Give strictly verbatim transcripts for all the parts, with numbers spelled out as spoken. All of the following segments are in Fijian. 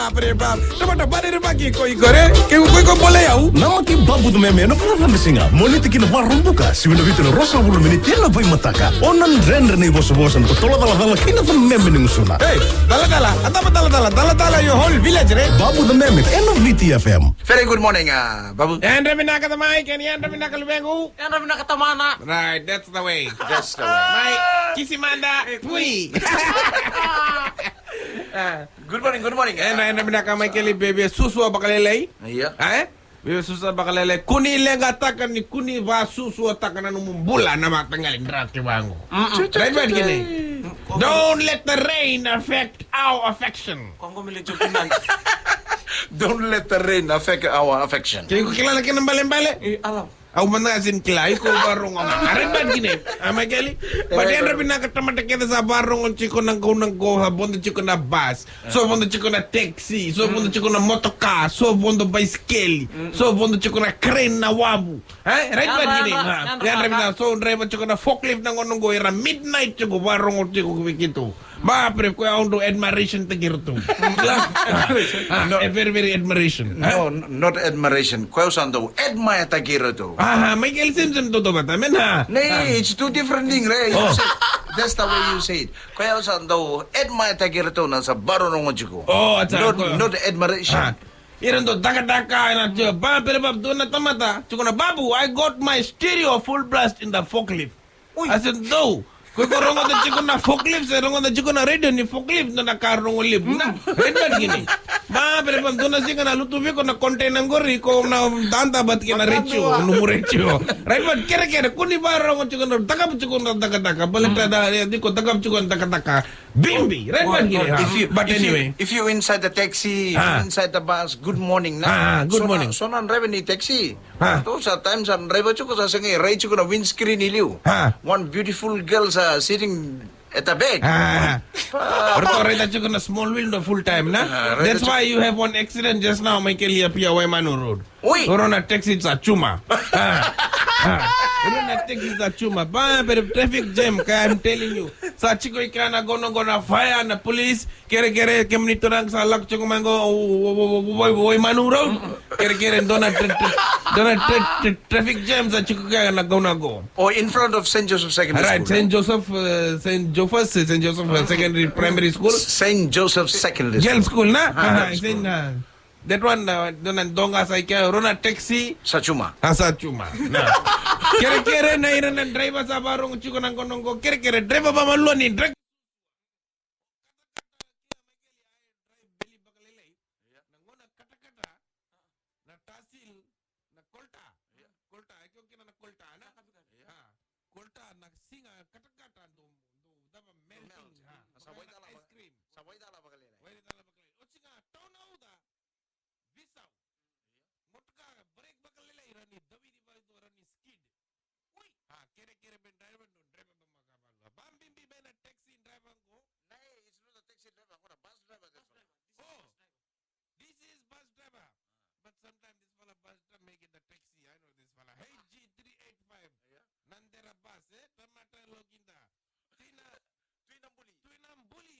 Apre ba, tamata bari re baki ko i kore, ke ko i ko bole au. Namaki Babu the Meme ena vakacavacava siga, Moniti ki na Vakaraubuka, sivi na vitu na ruasagavulu miniti ena vaimataka. O na dredre na ivosavosa, na totolo calacala kei na cameme ni gusuna. Hey, daladala, a tama daladala, daladala, your whole village, re. Babu the Meme ena Viti F M. Very good morning, uh, Babu. Yadra vinaka tamai, kei na yadra vinaka luvequ. Yadra vinaka tamana. Right, that's the way. That's the way. Mai, kisi mada, pui. Ah. Good morning, good morning. Yadra, yadra vinaka Michael, veisusua vakalailai. Io. Eh? Veisusua vakalailai. Kua ni leqataka ni kua ni vasusuataka na nomu bula na mataqali draki vaqo. Mm-mm. Right, right, kine. Don't let the rain affect our affection. Kongo mele joki nani. Don't let the rain affect our affection. Ke iko kila na kena balebale? Eh, alam. Au mada ga sega ni kila, iko vakarorogo ga. A, right, but kine. A, Michael, but yadra vinaka tamata kece sa vakarorogo tiko na gauna qo, sa vodo tiko na bus. So vodo tiko na taxi, so vodo tiko na motoka, so vodo baisikeli, so vodo tiko na crane na wavu. Eh, right, but kine. Yadra vinaka, so draiva tiko na forklift na gauna qo, era midnight tiko vakarorogo tiko vei keitou. Ba, pre, koya au dau admiration taki iratou. No. A very, very admiration. No, n-, not admiration. Koya au sa dau admire taki iratou. Aha, Michael Simpson toto vata, mena. Nei, it's two different thing, right? You say, that's the way you say it. Koya au sa dau admire taki iratou na sa vakarorogo tiko. Oh, that's not, not admiration. Ira dau dakadaka, na tio, ba, pre, ba, dua na tamata. Tiko na Babu, I got my stereo full blast in the forklift. Ui. I said, no. Ko iko rogoca tiko na forklift, se rogoca tiko na radio ni forklift, na ka rogo levu. Na, red bat kini. Ba, pre, ba, dua na siga na lutu vei iko na container qori, ko na dada bat kina retio, nomu retio. Red bat, kerekere, kua ni vakarorogo tiko na, dakava tiko na dakadaka, baleta da, e, tiko dakava tiko na dakadaka. Bimbi, red bat kini. If you, but if you, anyway, if you inside the taxi, if you inside the bus, good morning, na. Ah, good morning. So na, so na draiva ni taxi. Ha. Tou sa time sa draiva tiko sa sega e rai tiko na windscreen i liu. Ha. One beautiful girl sa sitting at the back. Ha. Ora ko raica tiko na small window full time, na? Ah, raica tiko. That's why you have one accident just now, Michael, ia pia Waimanu Road. Ui. Ora na taxi sa cuma. Ha. Ha. Ora na taxi sa cuma. Ba, but traffic jam, ka, I'm telling you. Sa tiko i ka na gona gona fire na police. Kere, kere, kemuni turaga sa lako tiko mai qo, o, o, Waimanu Road. Kere, kere, dua na tra-, tra-, dua na tra-, tra-, traffic jam sa tiko kea na gauna qo. Or in front of Saint Joseph Secondary School. Right, Saint Joseph, uh, Saint Joseph's, Saint Joseph, uh, Secondary Primary School. Saint Joseph Secondary School. Girls School, na? Ah, girls school. Saint, uh, that one, uh, dua na doga sa i kea, ora na taxi. Sa cuma. Ah, sa cuma. Na. Kere, kere, na ira na driver sa vakarorogo tiko na gauna qo. Kere, kere, driver vamalua ni drag. Katakata, kea mai keli, ai, drive beli vakalailai. Ia. Na gauna katakata, na tasil, na kolta. Ia. Kolta, e keo kina na kolta, na? Ia. Ah, kolta, na siga katakata, dou, dou dava melting, melt. Ah, sa waitala ice cream. Sa waitala vakalailai. Waitala vakalailai. Oti ga, tau na uca. Visau. Motoka, brake vakalailai, ra ni davidi vakadua, ra ni skid. Ui. Ah, kere, kere, ben driver, no driver ba makavalua. Ba bibi ben na taxi driver qo. Nei, it's not a taxi driver, qo na bus driver, this one. Oh. This is bus driver. Ah. But sometimes this fella bus driver make it the taxi. I know this fella. H G three eight five. Yeah. Nandera bus, eh? Tamata loginda. Tina Tuinambuli. Tuinambuli.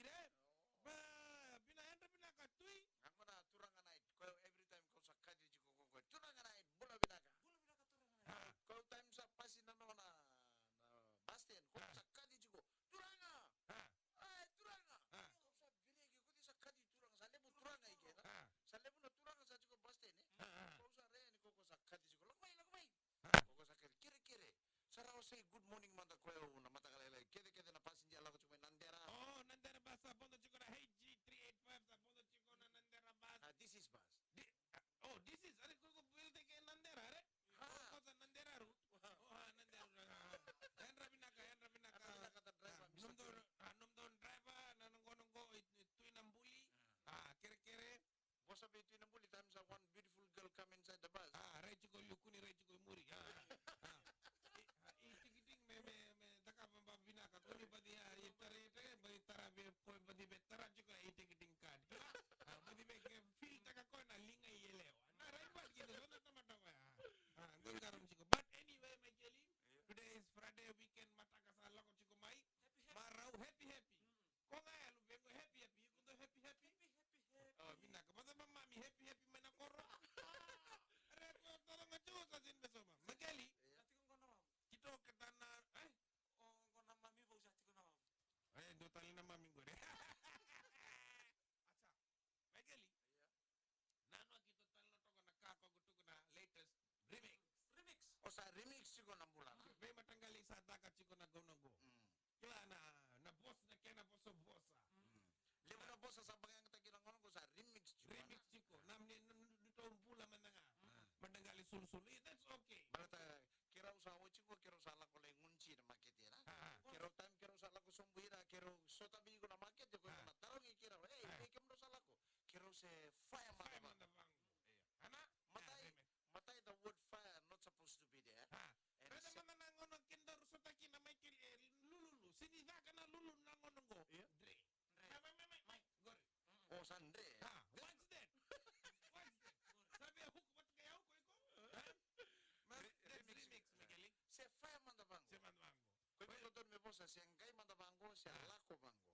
Sa se qai mada vaqo, se lako vaqo.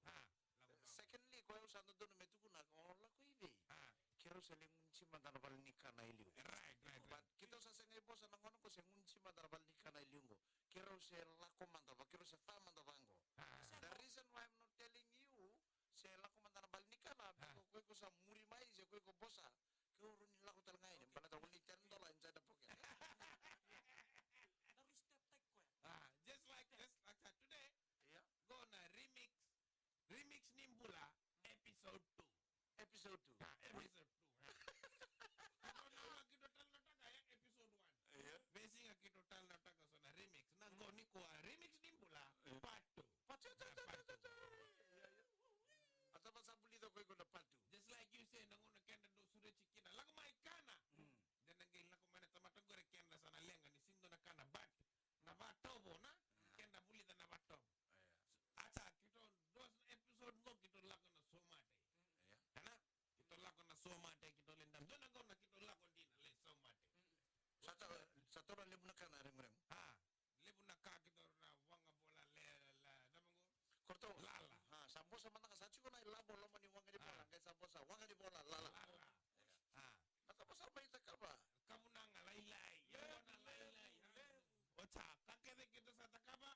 Secondly, ko au sa dodonu me tukuna, o lako i vei? Keirau se lai gunusi mada na vale ni kana e liu. Right, right, right. But keitou sa se qai vosa na gauna ko se gunusi mada na vale ni kana e liu qo. Keirau se lako mada va, keirau se ca mada vaqo. The reason why I'm not telling you se lako mada na vale ni kana, because ko iko sa muri mai, se ko iko vosa. Keirau ni lako tale ga yani, baleta only ten dollar inside the pocket. Just like, just like that today. Yeah. Qo na remix. Remix ni bula, episode two. Episode two. Ah, episode two. Keitou na, keitou tale na taka ya, episode one. Yeah. Veisiga keitou tale na taka so na remix. Na qo nikua, remix ni bula, part two. Part two. Part two. Ata vasa vulica ko iko na part two. Just like you say, na gauna keda dau sureti kina. Lako mai kana. Mm. De na qai lako mai na tamata qori keda sa na leqa ni sega ni dua na kana, but na vatovo na, keda vulica na vatovo. Ata, keitou dua na episode qo keitou lako na somate. Ena? Keitou lako na somate, keitou lai dua na gauna keitou lako dina, lai somate. Sa ta, sa taura levu na ka na reguregua. Ah, levu na ka keitou na waqa bola le, la, cava qo? Keitou lala. Ah, sa vosa mada ga sa tiko na ilavo loma ni waqa ni bola, qai sa vosa waqa ni bola, lala. Lala. Ah. Na cava sa mai takava? Kavunaga lailai. Io, na lailai. Ota, ka kece keitou sa takava.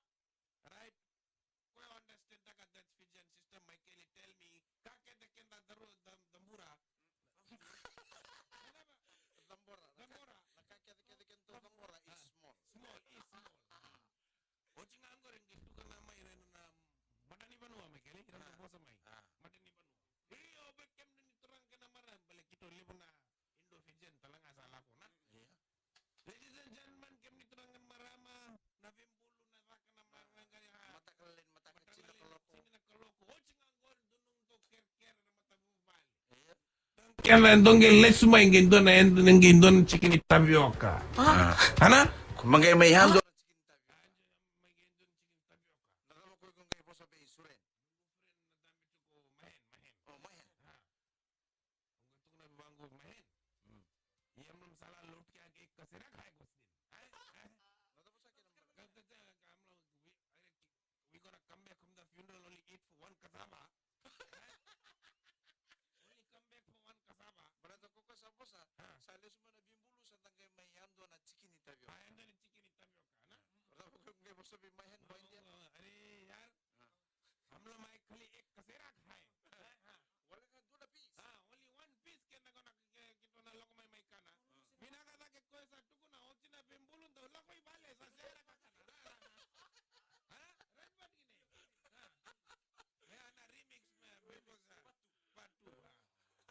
Right? Ko ya understand taka that Fijian system, Michael tell me, ka kece keda daru, da, da bura. Cabora, na ka, na ka kece kece keda cabora is small. Small, is small. Oti ga qori qai tukuna mai ira na matanivanua, Michael, ira na vosa mai. Matanivanua. Io, vei kemuni turaga kei na marama, bale keitou levu na Indo-Fijian tale ga sa lako na. Ladies and gentlemen, kemuni turaga kei na marama, na vibulu, na caka, na marama, mataka lailai, mataka tini na kaloko. Tini na kaloko. Oti ga qori dua nomutou kerekere na matavuvale. Kena dou qai lesu mai qai dua na, qai dua na tiki ni tavioka. Ana? Ko ma qai mai yadua na tiki ni tavioka. Na cava ko iko qai vosa vei Suren? Mahen, Mahen. Oh, Mahen. Au qai tukuna vei vaqo, Mahen. Ia, mama sa la lotu kea ke kasera kai ko sinin. Ai, ai. Na cava sa kena mara? Ka, ka, ka, ka, mama, we, we gonna come back from the funeral, only eat for one cassava. Only come back for one cassava. Baleta ko koya sa vosa, sa lesu mai na vibulu, sa da qai mai yadua na tiki ni tavioka. Ah, yadua na tiki ni tavioka, na? Baleta ko koya qai vosa vei Mahen, Mahen dia. Are, yar. Amlo mai kali ek kasera khai. Wale ga dua na piece. Ah, only one piece keda gona ke, keitou na lako mai mai kana. Vinaka cake koya sa tukuna oti na vibulu dau lako i vale sa sega na kakana. Ah, right, but kine. Ah. Ya na remix me, me kosa. Part two, ah.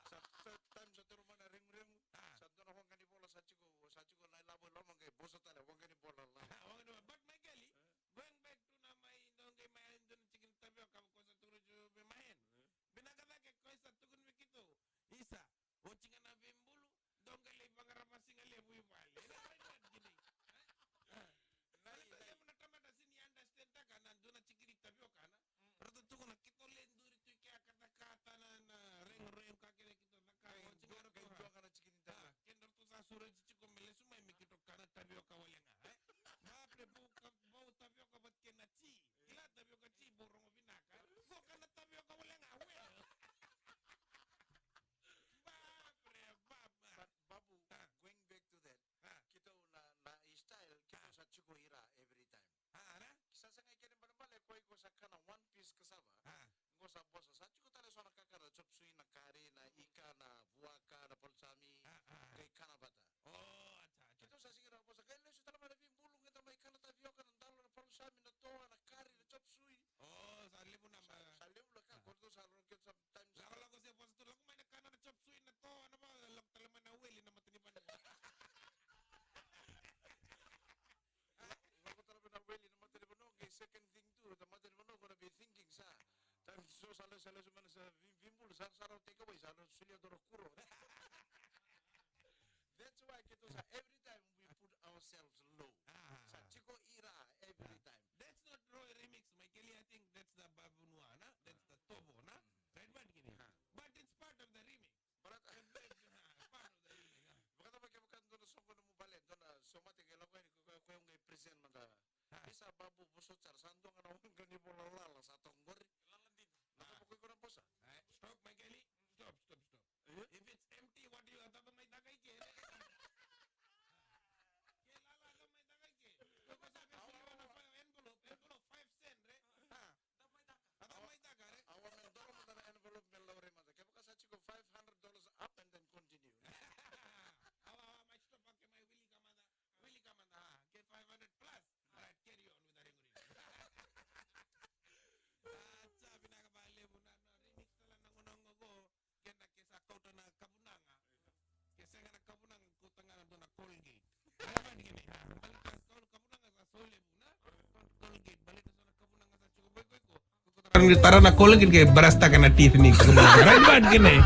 Sa, sa, time sa toro mai na reguregua. Ah. Sa dua na waqa ni vola sa tiko, sa tiko na ilavo i loma qai vosa tale waqa ni vola la. Ah, waqa ni vola. But Michael, going back to na mai, dou qai mai dua na tiki ni tavioka, ko sa tukuna tiko vei Mahen. Vinaka cake ko sa tukuna vei keitou. Isa, oti ga na veibulu, dou qai lai vaqara vasiga levu i vale. Ena mai dua kina. Baleta levu na tamata sega ni understand taka na dua na tiki ni tavioka na. Ratou tukuna keitou lai duri tu i kea katakata na, na rengoreng ka kece keitou caka. Oti ga ratou, qai dua ga na tiki ni tavioka. Ah, keda ratou sa sureti tiko me lesu mai me keitou kana tavioka wale ga, e? Ba pre bau ka, bau tavioka vata kei na ti. Kila tavioka ti bau rogo vinaka. Bau kana tavioka wale ga, we. Ba pre, ba, ba. But Babu, going back to that, keitou na, na style, keitou sa tiko ira every time. Ah, ana? Sa sega i kena ibalebale ko iko sa kana one piece cassava. Ah. Qo sa vosa, sa tiko tale so na kakana, chop suey, na kari, na ika, na vuaka, na palusami, ah, ah, qai kana vata. Oh, acha, acha. Keitou sa sega ni rawa vosa, qai lesu tale mai na veibulu, qai da mai kana tavioka, na dalo, na palusami, na toa, na kari, na chop suey. Oh, sa levu na ma. Sa, sa levu na ka, ah, ko ratou sa rau keitou sometimes. Lako, lako se vosa tu, lako mai na kana, na chop suey, na toa, na va, lako tale mai na weli, na matanivanua. Lako tale mai na weli na matanivanua, qai second thing tu, na matanivanua gonna be thinking sa. Time so sa lesu, sa lesu mai na sa vei, veibulu, sa, sa rau take away, sa rau solia dua na kuro. That's why keitou sa, every time we put ourselves low. Ah. Sa tiko ira every time. That's not Roy remix, Michael. I think that's the Babu Nua, na? That's the Tobo, na? Right, but kini. Ah. But it's part of the remix. Baleta. Part of the remix, ah. Vakatama kevaka dua na soqo nomu vale, dua na somate qai lako yani ko, ko, ko qai present mada. Ah. Isa Babu, vosota sara, sa dua ga na waqa ni vola. Tara na Colgate ke brush taka na teeth ni. Right, bad kine.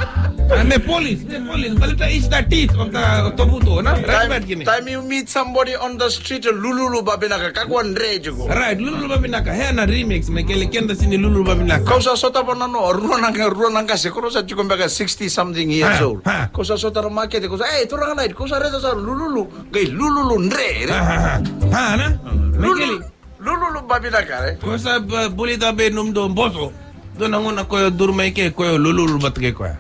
Ah, me polish, me polish. Baleta is the teeth of the tovutu, na? Right, bad kine. Time you meet somebody on the street, lululu vavinaka, kakua dre tiko. Right, lululu vavinaka. He na remix, me kele keda sini lululu vavinaka. Kau sa sota vana no, rua na, rua na qase, koro sa tiko beka sixty something years old. Kau sa sota na makete, kau sa, "Ei, turaga nai, kau sa reta sa lululu, qai lululu dre, re." Ha, na? Me kele. Lululu vavinaka, re. Ko sa, uh, bulita be num do boso. Do na ngona koyo duruma ike koyo lululu vata ke koya.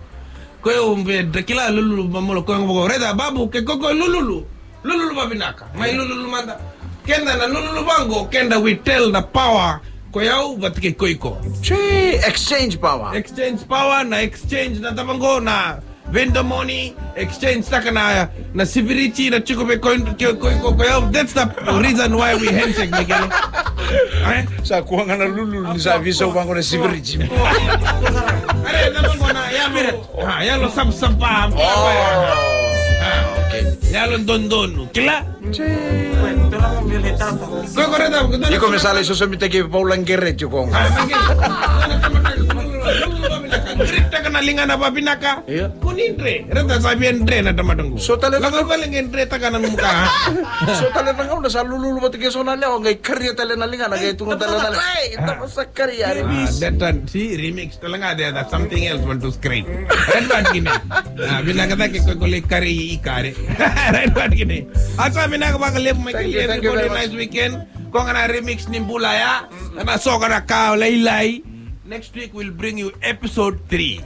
Koyo umbe drakila lululu mamolo koyo ngoko. Reda babu ke koko lululu. Lululu vavinaka. Mai lululu manda. Kenda na lululu vango, kenda we tell na power. Koyo vata ke koiko. Che, exchange power. Exchange power na exchange na tavango na Vendamoni, exchange taka na, na sivirici, na tiko vei koy, koy, koy, koy, koy. That's the reason why we handshake, Miguel. Eh? Sa kua ga na lulu, ni sa visa vaqo na sivirici. Are, na vaqo na yalo. Ah, yalo sapsapa. Oh. Ah, okay. Yalo dodonu. Kila? Iko me sa lai sosomitaki Paula Qere tiko ga. Qiri taka na ligana vavinaka. Io. Ko ni dre, reta sa via dre na tamata qu. So tale na gauna. Lako vale qai dre taka na nomu ka. So tale na gauna sa lululu vata kei so na lewa qai karia tale na ligana qai tukuna tale na lewa. Ei, tama sa karia. Ah, that one, see, remix. Tale ga de, that's something else want to scream. Right, but kine. Ah, vinaka cake ko, ko lai kari i kare. Right, but kine. Asa vinaka vakalevu mai kili, everybody, nice weekend. Ko ga na remix ni bula ya. Na soka na ka lailai. Next week we'll bring you episode three.